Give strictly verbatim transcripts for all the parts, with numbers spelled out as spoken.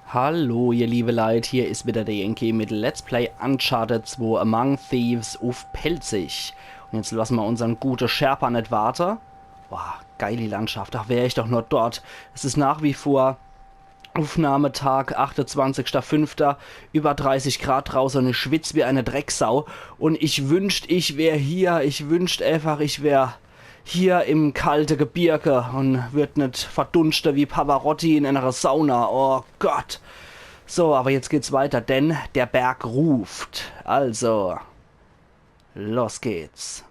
Hallo, ihr liebe Leit, hier is wieder der Yankee mit Let's Play Uncharted zwei Among Thieves uff Pälzisch. Un jetzt lasse mer unsern gute Sherpa net warte. Boah, geil die Landschaft, ach wär ich doch nur dort. Es is nach wie vor Uffnahmetag, achtundzwanzigster fünfter, über dreißig Grad drauße un ich schwitz wie eine Drecksau. Un ich wünscht, ich wär hier, ich wünscht einfach, ich wär hier im kalte Gebirge un würd net verdunschte wie Pavarotti in einer Sauna. Oh Gott. So, aber jetzt geht's weiter, denn der Berg ruft. Also, los geht's.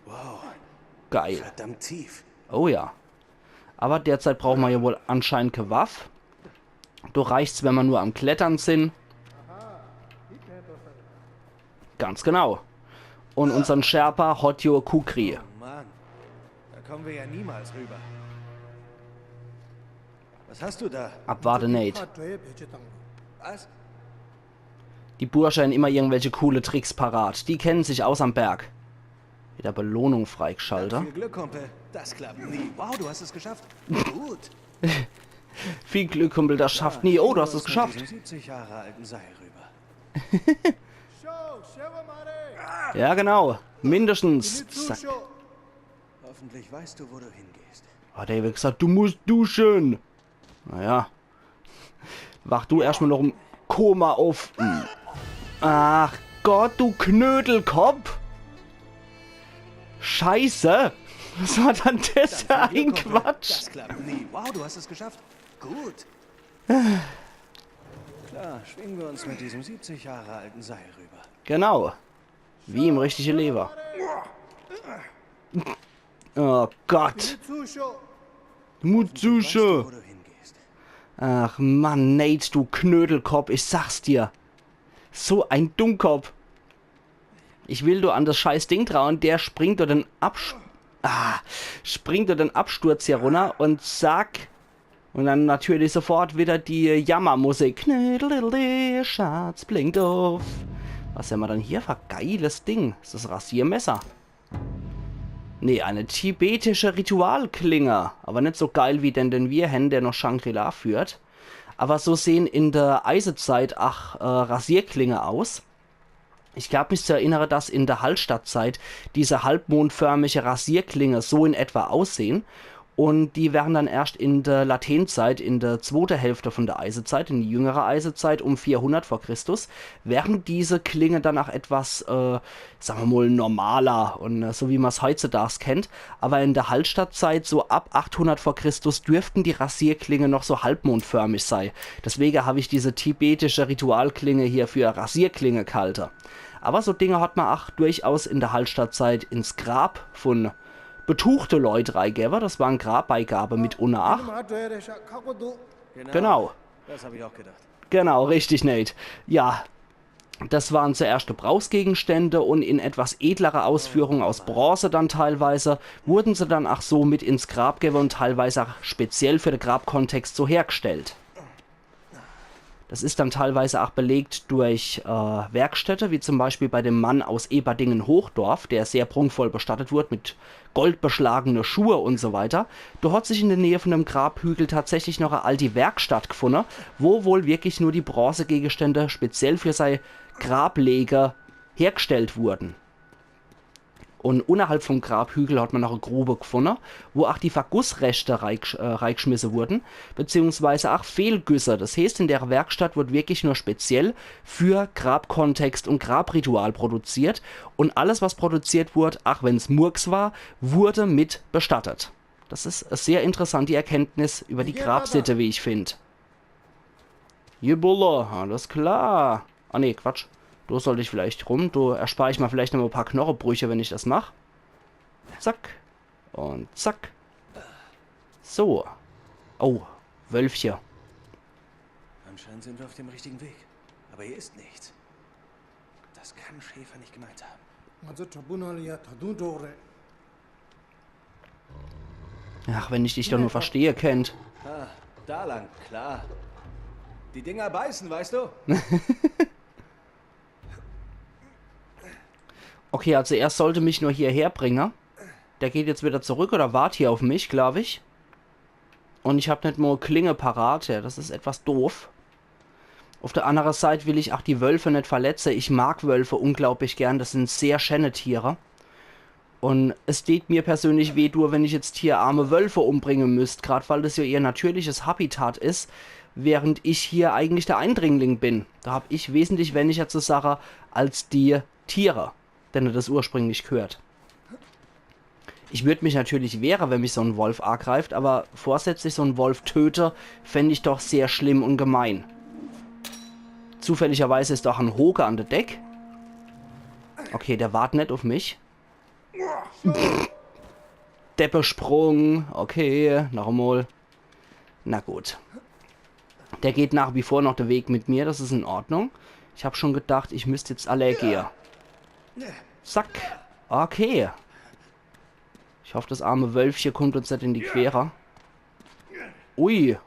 Wow, geil. Verdammt tief. Oh ja. Aber derzeit brauche mer ja wohl anscheinend ke Waff. Do reicht's, wenn mer nur am Klettern sin. Ganz genau. Un unsern Sherpa hot jo Kukri. Oh Mann, da kommen wir ja niemals rüber. Was hast du da? Abwarte, Nate. Was? Die Bursche hen immer irgendwelche coole Tricks parat. Die kennen sich aus am Berg. Wieder Belohnung freigschalte. Viel Glück, Kumpel. Das klappt nie. Wow, du hast es geschafft. Gut. Viel Glück, Kumpel, das schafft nie. Oh, du hast es geschafft. Zu diesem siebzig Jahre alten Seil rüber. Ja, genau. Mindestens. Zack. Hoffentlich weißt du, wo du hingehst. Hat er gesagt, du musst duschen. Naja. Wach du erscht mal noch im Koma uff. Hm. Ach Gott, du Knödelkopp. Scheiße. Was war dann das für ein Quatsch? Das klappt nie. Wow, du hast es geschafft. Gut. Klar, schwingen wir uns mit diesem siebzig Jahre alten Seil rüber. Genau. Wie im richtige Lewe. Oh Gott. Mutsusche. Ach Mann, Nate, du Knödelkopp, ich sag's dir. So ein Dummkopp. Ich will do an das scheiß Ding dra un der springt do den Abs-, ah, springt do den Absturz hier runner un zack. Un dann natürlich sofort wieder die Jammermusik. Knödel, Schatz, blinkt uff. Was hämmer dann hier für geiles Ding? Is das e Rasiermesser? Nee, eine tibetische Ritualklinge. Aber net so geil wie den, den wir hen, der noch Shangri-La führt. Aber so sehen in der Eisezeit ach, äh, Rasierklinge aus. Ich glaub, mich zu erinnere, dass in der Hallstattzeit diese halbmondförmige Rasierklinge so in etwa aussehen. Un die wären dann erscht in der Latènezeit, in der zwote Hälfte von der Eisezeit, in die jüngere Eisezeit um vierhundert vor Christus, wären diese Klinge dann ach etwas, äh, sag mer mol, normaler un, äh, so wie mer's heitzudags kennt. Aber in der Hallstattzeit, so ab achthundert vor Christus, dürften die Rasierklinge noch so halbmondförmig sei. Deswege hab ich diese tibetische Ritualklinge hier für Rasierklinge gehalte. Aber so Dinge hat mer ach durchaus in der Hallstattzeit ins Grab von betuchte Leut reigewwe. Das waren Grabbeigabe mitunner ach. Genau. Das hab ich auch gedacht. Genau, richtig, Nate. Ja, das waren zuerscht Gebrauchsgegenstände un in etwas edlere Ausführung aus Bronze dann teilweise, wurden se dann ach so mit ins Grab gewwe un teilweise ach speziell für de Grabkontext so hergestellt. Das is dann teilweise ach belegt durch, äh, Werkstätte, wie zum Beispiel bei dem Mann aus Eberdingen-Hochdorf, der sehr prunkvoll bestattet wurd mit goldbeschlagene Schuhe un so weiter. Do hat sich in der Nähe von dem Grabhügel tatsächlich noch e alti Werkstatt gefunne, wo wohl wirklich nur die Bronzegegenstände speziell für sei Grablege hergestellt wurden. Un unnerhalb vom Grabhügel hat mer noch e Grube gefunne, wo ach die Vergussreschte reigsch-, äh, reigschmisse wurden, beziehungsweise ach Fehlgüsse. Das heeßt, in der Werkstatt wurd wirklich nur speziell für Grabkontext un Grabritual produziert. Un alles, was produziert wurd, ach wenn's Murks war, wurde mit bestattet. Das is sehr interessant, die Erkenntnis über die Grabsitte, wie ich find. Jibola, alles klar. Ah nee, Quatsch. Do sollt ich vielleicht rum. Do erspar ich mer vielleicht noch e paar Knochebrüche, wenn ich das mach. Zack. Un zack. So. Oh, Wölfche. Anscheinend sind wir auf dem richtigen Weg. Aber hier ist nichts. Das kann Schäfer nicht gemeint haben. Ach, wenn ich dich doch nur verstehe kennt. Ah, da lang, klar. Die Dinger beißen, weißt du? Okay, also er sollte mich nur hierher bringe. Der geht jetzt wieder zurück oder wart hier auf mich, glaub ich. Und ich hab net mo Klinge parat. Ja, das is etwas doof. Auf der andere Seit will ich ach die Wölfe net verletze. Ich mag Wölfe unglaublich gern. Das sin sehr schäne Tiere. Und es tät mir persönlich weh, du, wenn ich jetzt hier arme Wölfe umbringe müsst, grad weil das ja ihr natürliches Habitat is, während ich hier eigentlich der Eindringling bin. Da hab ich wesentlich weniger zu sache als die Tiere, denne das ursprünglich gehört. Ich würd mich natürlich wehre, wenn mich so en Wolf agreift, aber vorsätzlich so en Wolf töte, fänd ich doch sehr schlimm und gemein. Zufälligerweise is doch en Hoke an der Deck. Okay, der wart net auf mich. Deppesprung. Okay, noch emol. Na gut. Der geht nach wie vor noch de Weg mit mir, das is in Ordnung. Ich hab schon gedacht, ich müsst jetzt allee gehe. Zack. Okay. Ich hoff, das arme Wölfche kummt uns net in die Quere. Ui.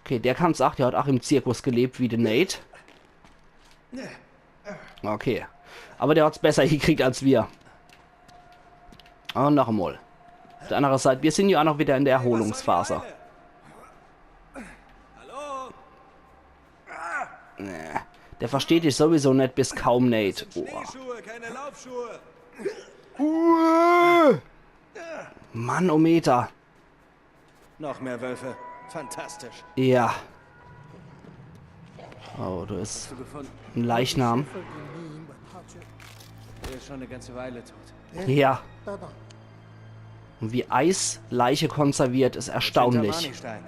Okay, der kann's ach, der hat ach im Zirkus gelebt wie de Nate. Okay. Aber der hat's besser gekriegt als wir. Und noch emol. Auf der andere Seit, wir sin ja ach noch wieder in der Erholungsphase. Hallo? Nee. Der versteht dich sowieso net bis kaum, Nate. Oh. Schneeschuhe, keine Laufschuhe. Uh. Mann, oh Meter. Noch mehr Wölfe. Fantastisch. Ja. Oh, du is Hast du gefunden? Ein Leichnam. Der ist schon eine ganze Weile tot. Ja. Und wie Eis Leiche konserviert, is erstaunlich. Tammany-Stein.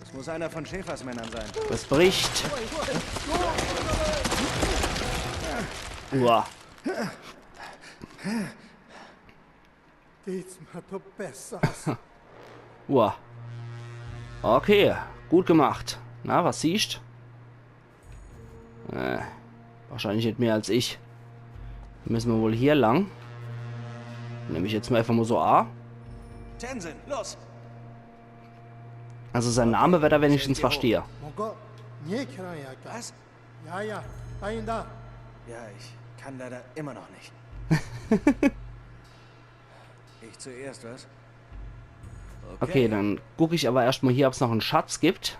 Das muss einer von Schäfers Männern sein. Es bricht. Uah. Diesmal du besser. Uah. Okay, gut gemacht. Na, was siehst? Äh, wahrscheinlich net mehr als ich. Dann müssen wir wohl hier lang. Nehm ich jetzt mal einfach mal so a. Tenzin, los! Also sein Name werd er wenigstens verstehe. Mongo, nie kran ja ka. Was? Ja, ja, da in da. Ja, ich kann leider immer noch nicht. Ich zuerst, was? Okay, dann guck ich aber erscht mal hier, ob's noch en Schatz gibt.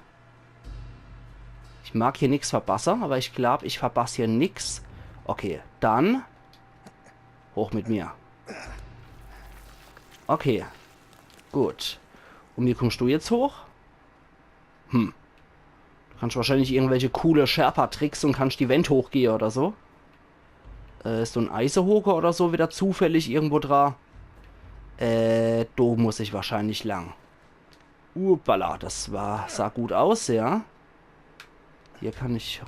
Ich mag hier nix verpasse, aber ich glaub, ich verpass hier nix. Okay, dann hoch mit mir. Okay, gut. Und wie kommst du jetzt hoch? Hm. Du kannst wahrscheinlich irgendwelche coole Sherpa-Tricks und kannst die Wänd hochgehe oder so. Äh, is so en Eisehoke oder so wieder zufällig irgendwo dra? Äh, do muss ich wahrscheinlich lang. Uppala, das war, sah gut aus, ja. Hier kann ich...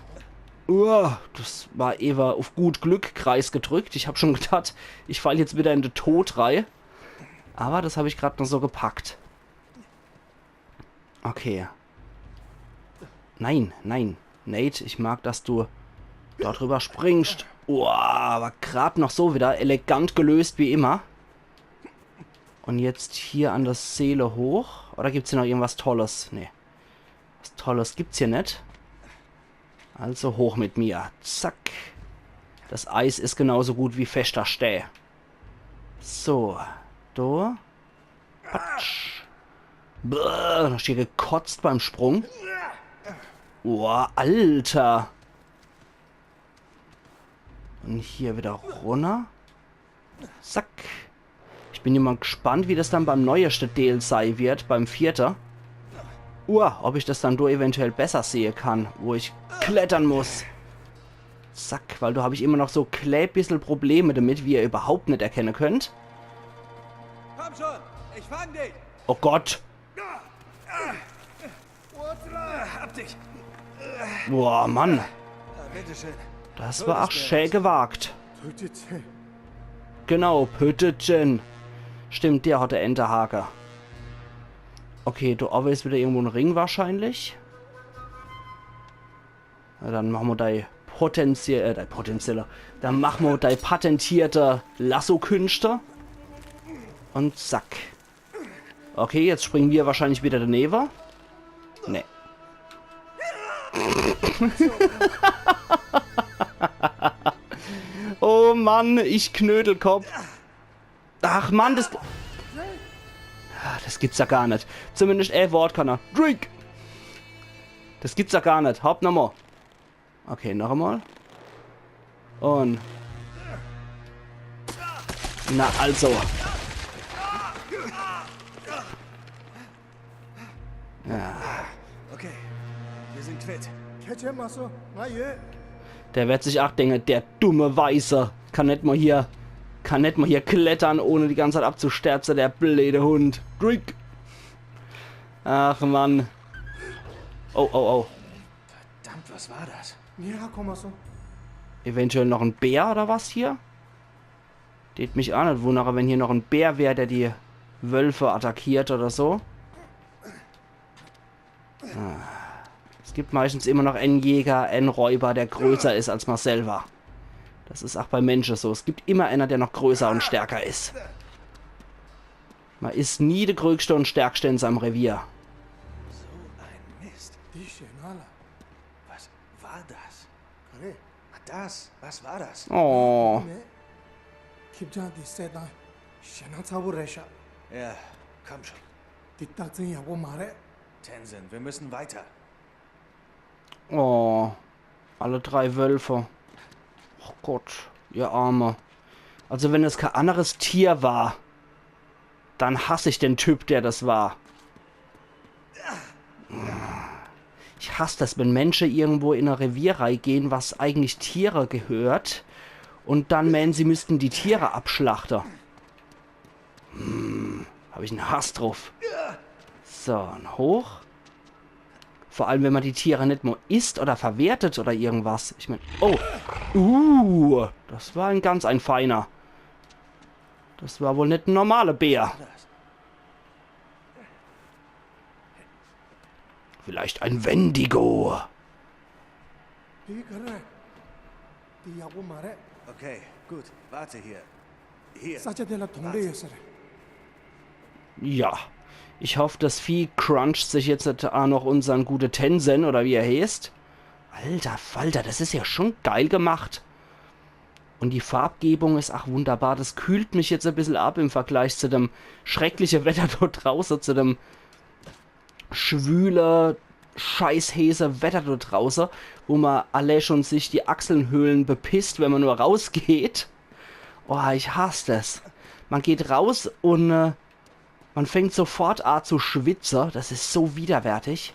Uah, das war ewe auf gut Glück Kreis gedrückt. Ich hab schon gedacht, ich fall jetzt wieder in de Tod rei. Aber das hab ich grad noch so gepackt. Okay. Nein, nein. Nate, ich mag, dass du dort drüber springst. Uah, aber grad noch so wieder elegant gelöst wie immer. Und jetzt hier an der Seele hoch. Oder gibt's hier noch irgendwas Tolles? Nee. Was Tolles gibt's hier net. Also hoch mit mir. Zack. Das Eis is genauso gut wie feschter Stää. So. Do. Patsch. Bäh, hast du hier gekotzt beim Sprung? Boah, Alter. Und hier wieder runner. Zack. Ich bin immer gespannt, wie das dann beim neueste Deel sei wird, beim vierte. Uah, ob ich das dann do eventuell besser sehe kann, wo ich klettern muss. Zack, weil do hab ich immer noch so klä bissel Probleme damit, wie ihr überhaupt net erkenne könnt. Komm schon, ich fang dich! Oh Gott. Hab dich! Boah, Mann. Bitteschön. Das war ach schä gewagt. Tötet sie. Genau, Püttchen. Stimmt, der hat de Enterhake. Okay, do owwe is wieder irgendwo en Ring wahrscheinlich. Na, dann mach mer dei potenzie-, äh, dei potenzielle. Dann mach mer dei patentierte Lasso-Künste. Und zack. Okay, jetzt springen wir wahrscheinlich wieder danewe. Nee. Oh Mann, ich Knödelkopf. Ach Mann, das... Ah, das gibt's ja gar net. zumindest e Wort kann er. Drink! Das gibt's doch gar net. Hopp, nochmal. Okay, noch einmal. Und. Na also. Ja. Okay, wir sind quitt. Catch him, Maso. Not yet. Der wird sich ach denken, der dumme Weiße. Kann net mal hier, kann net mal hier klettern, ohne die ganze Zeit abzusterzen, der blöde Hund. Drink. Ach Mann. Oh, oh, oh. Verdammt, was war das? Mira, Maso. Eventuell noch ein Bär oder was hier? Tät mich ach net wundern, wenn hier noch ein Bär wär, der die Wölfe attackiert oder so. Ah. Es gibt meistens immer noch en Jäger, en Räuber, der größer is als man selber. Das is ach bei Menschen so. Es gibt immer einer, der noch größer und stärker is. Man is nie der Größte und Stärkste in seinem Revier. So ein Mist. Dishe nala. Was war das? Kare. Das, was war das? Oh. Ne. Kipjan di se dan. Shena tsabu resha. Ja, komm schon. Di takzin yabo mare. Tenzin, wir müssen weiter. Oh. Alle drei Wölfe. Oh Gott, ihr Arme. Also wenn es kein anderes Tier war, dann hass ich den Typ, der das war. Ich hass das, wenn Menschen irgendwo in ein Revier reigehen, was eigentlich Tiere gehört, und dann meinen, sie müssten die Tiere abschlachten. Hm, hab ich en Hass drauf. So, und hoch. Vor allem, wenn man die Tiere net mal isst oder verwertet oder irgendwas. Ich mein, oh, uh, das war ein ganz ein feiner. Das war wohl net en normaler Bär. Vielleicht ein Wendigo. Di kare. Di yabo mare. Okay, gut. Warte hier. Hier. Sacha de la tonde yesere. Ja, ich hoff, das Vieh cruncht sich jetzt auch noch unseren gute Tenzin, oder wie er heißt. Alter Falter, das is ja schon geil gemacht. Und die Farbgebung is auch wunderbar. Das kühlt mich jetzt ein bisschen ab im Vergleich zu dem schrecklichen Wetter dort draußen, zu dem schwüle, scheißhäße Wetter dort draußen, wo man alle schon sich die Achselhöhlen bepisst, wenn man nur rausgeht. Oh, ich hasse das. Man geht raus und äh, man fängt sofort an zu schwitzen. Das is so widerwärtig.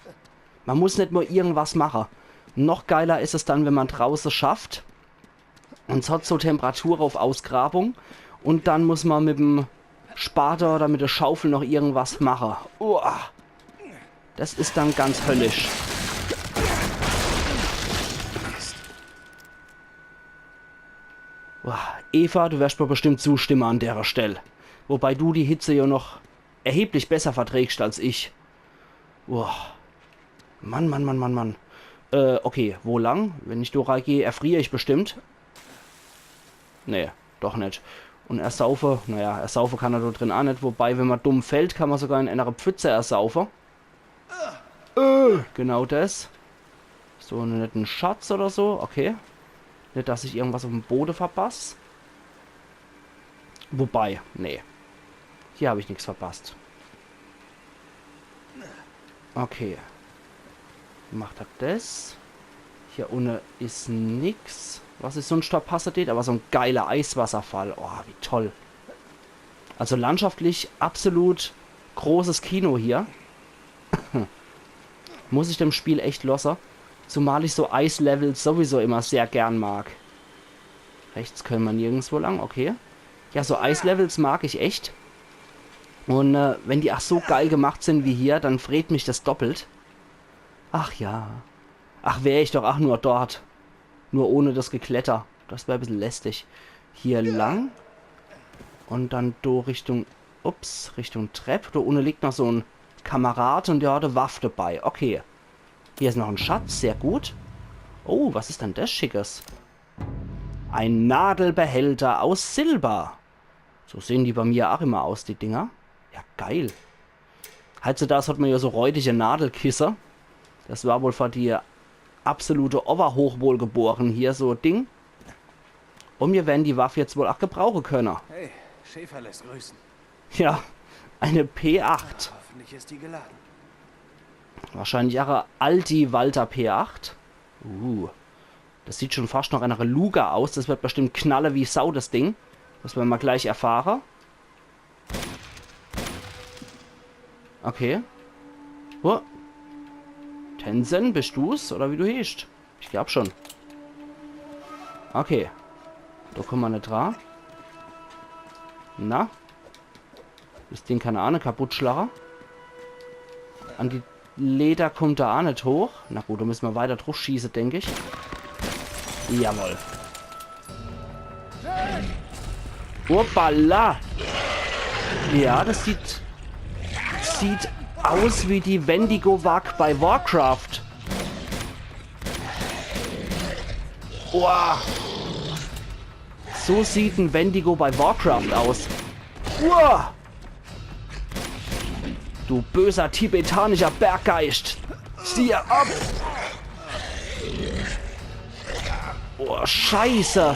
Man muss net mal irgendwas machen. Noch geiler is es dann, wenn man draußen schafft. Und es hat so Temperatur auf Ausgrabung. Und dann muss man mit dem Spaten oder mit der Schaufel noch irgendwas machen. Uah. Das is dann ganz höllisch. Uah. Eva, du wirst mir bestimmt zustimmen an derer Stell. Wobei du die Hitze ja noch erheblich besser verträgst als ich. Uah. Mann, Mann, Mann, Mann, Mann. Äh, okay, wo lang? Wenn ich do reigeh, erfrier ich bestimmt. Nee, doch net. Und ersaufe, naja, ersaufe kann er do drin auch net. Wobei, wenn man dumm fällt, kann man sogar in einer Pfütze ersaufe. Äh, genau das. So, einen netten Schatz oder so, okay. Net, dass ich irgendwas auf dem Boden verpass. Wobei, nee. Hier hab ich nix verpasst. Okay. Macht er das? Hier unne is nix, was ich sonst verpasse tät, aber so ein geiler Eiswasserfall. Oh, wie toll. Also landschaftlich absolut großes Kino hier. Muss ich dem Spiel echt losse. Zumal ich so Eislevels sowieso immer sehr gern mag. Rechts können wir nirgendwo lang, okay. Ja, so Eislevels mag ich echt. Und äh, wenn die ach so geil gemacht sind wie hier, dann freet mich das doppelt. Ach ja. Ach, wär ich doch ach nur dort. Nur ohne das Gekletter. Das wär e bissel lästig. Hier lang. Und dann do Richtung, ups, Richtung Trepp. Do unne liegt noch so ein Kamerad und der hat e Waff dabei. Okay. Hier is noch ein Schatz, sehr gut. Oh, was is denn das Schickes? Ein Nadelbehälter aus Silber. So sehen die bei mir auch immer aus, die Dinger. Ja, geil. Heutzutage hat man ja so räudige Nadelkisse. Das war wohl für die absolute Oberhochwohlgeboren hier so Ding. Und wir werden die Waffe jetzt wohl auch gebrauchen können. Hey, Schäfer lässt grüßen. Ja, eine P acht. Wahrscheinlich ach e alti Walther P acht. Uh, das sieht schon fascht noch e Luger aus. Das wird bestimmt knalle wie Sau, das Ding. Das werre mer gleich erfahre. Okay. Oh. Tensen, bist du's? Oder wie du heeschst? Ich glaab schon. Okay. Do kumme mer net dra. Na? Das Ding kann er ach net kaputtschlache. An die Leder kummt er ach net hoch. Na gut, do misse mer weiter druff schieße, denk ich. Jawohl. Hoppala! Ja, das sieht, sieht aus wie die Wendigo-Waag bei Warcraft. Boah. So sieht en Wendigo bei Warcraft aus. Uah! Du böser tibetanischer Berggeist! Zieh ab! Oh, Scheiße!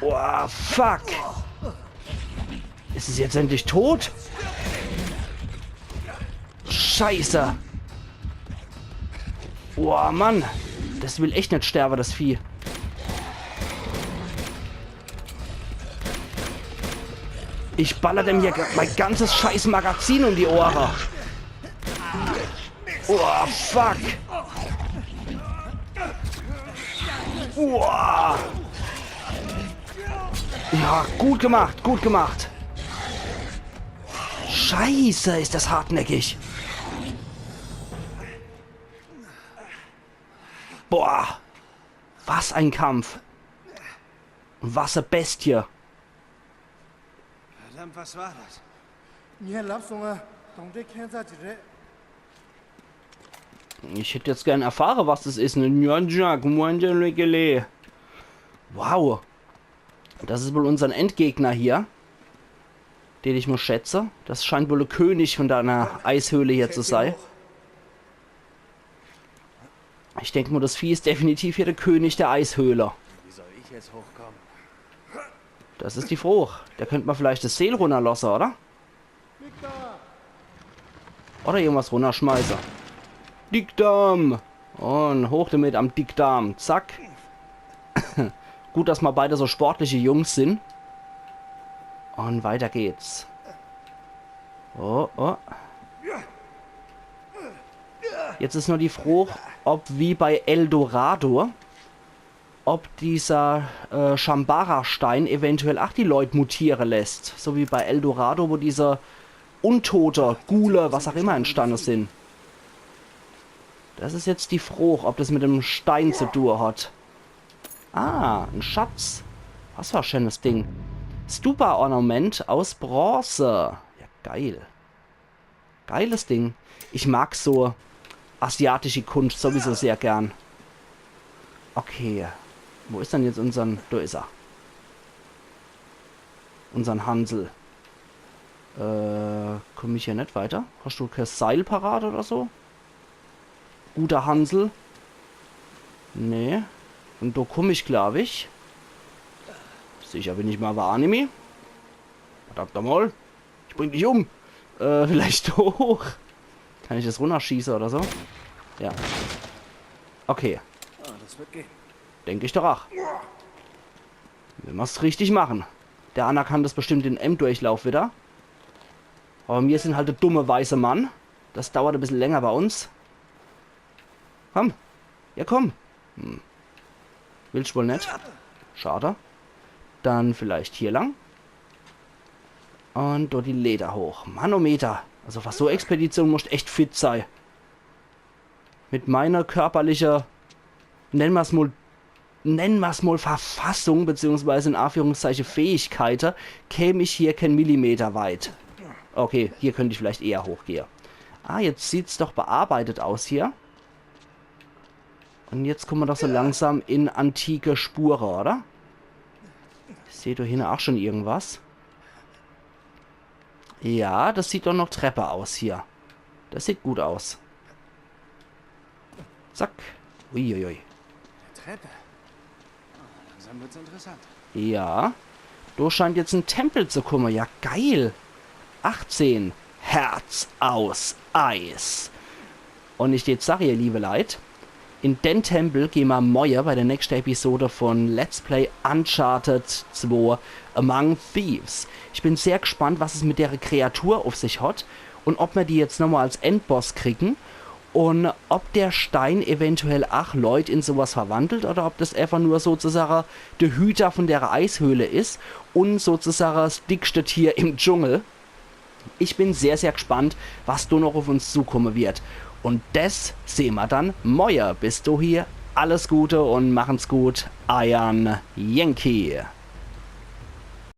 Oh, fuck! Is es jetzt endlich tot? Scheiße! Oh Mann, das will echt net sterbe, das Vieh. Ich baller dem hier ga- mein ganzes scheiß Magazin um die Ohre. Oh, fuck. Oh. Ja, gut gemacht, gut gemacht. Scheiße, is das hartnäckig. Boah. Was ein Kampf. Und was e Bestie. Verdammt, was war das? Nyi lap song a, dong de khen za ji re. Ich hätt jetzt gern erfahre, was das is. Ne Nyanjak, Muanjanwegele. Wow. Das is wohl unsern Endgegner hier. Den ich mol schätze. Das scheint wohl de König von deiner Eishöhle hier zu sei. Ich denk mol, das Vieh is definitiv hier de König der Eishöhle. Wie soll ich jetzt hochkommen? Das is die Froch. Do könnt mer vielleicht das Seel runnerlosse, oder? Oder irgendwas runnerschmeiße. Dickdarm! Und hoch damit am Dickdarm. Zack. Gut, dass mer beide so sportliche Jungs sin. Und weiter geht's. Oh, oh. Jetzt is nur die Froch, ob wie bei Eldorado, ob dieser, äh, Shambara-Stein eventuell ach die Leut mutiere lässt. So wie bei Eldorado, wo diese Untote, Ghule, was ach immer entstanne sin. Das is jetzt die Froch, ob das mit dem Stein zu tue hat. Ah, en Schatz. Was für e schönes Ding. Stupa-Ornament aus Bronze. Ja, geil. Geiles Ding. Ich mag so asiatische Kunst sowieso sehr gern. Okay. Wo is dann jetzt unsern... Do is er. Unsern Hansel. Äh, komm ich hier net weiter? Hast du kee Seil parat oder so? Guter Hansel. Nee. Und do komm ich, glaub ich. Sicher bin ich mer awwer aa nimmi. Verdammt nochmol. Ich bring dich um. Äh, vielleicht hoch. Kann ich das runnerschieße oder so? Ja. Okay. Ah, das wird gehen. Denk ich doch ach. Wenn mer's richtig mache. Der anner kann das bestimmt in em Durchlauf wieder. Awwer mir sin halt de dumme weiße Mann. Das dauert e bissel länger bei uns. Komm. Ja, komm. Hm. Willst wohl net? Schade. Dann vielleicht hier lang. Und dort die Leder hoch. Manometer. Also was so Expedition musst echt fit sei. Mit meiner körperlicher, nenn mer's mol, nenn mer's mol Verfassung, beziehungsweise in Anführungszeiche Fähigkeite, käm ich hier keen Millimeter weit. Okay, hier könnt ich vielleicht eher hochgehe. Ah, jetzt sieht's doch bearbeitet aus hier. Und jetzt kumme mer doch so langsam in antike Spure, oder? Ich seh do hinne ach schon irgendwas. Ja, das sieht doch noch Treppe aus hier. Das sieht gut aus. Zack. Uiuiui. Treppe. Ah, langsam wird's interessant. Ja. Do scheint jetzt en Tempel zu kumme. Ja, geil. achtzehn, Herz aus Eis. Un ich jetzt sag, ihr liebe Leit, in den Tempel gehn mer moie bei der nächste Episode von Let's Play Uncharted zwei Among Thieves. Ich bin sehr gespannt, was es mit der Kreatur auf sich hat un ob mer die jetzt nochmal als Endboss kriegen un ob der Stein eventuell ach Leit in sowas verwandelt oder ob das einfach nur sozusage der Hüter von der Eishöhle is un sozusage das dickste Tier im Dschungel. Ich bin sehr, sehr gespannt, was do noch auf uns zukomme wird. Un das sehn mer dann moie. Bis dohie alles Gute un machen's gut. Eiern Yankee.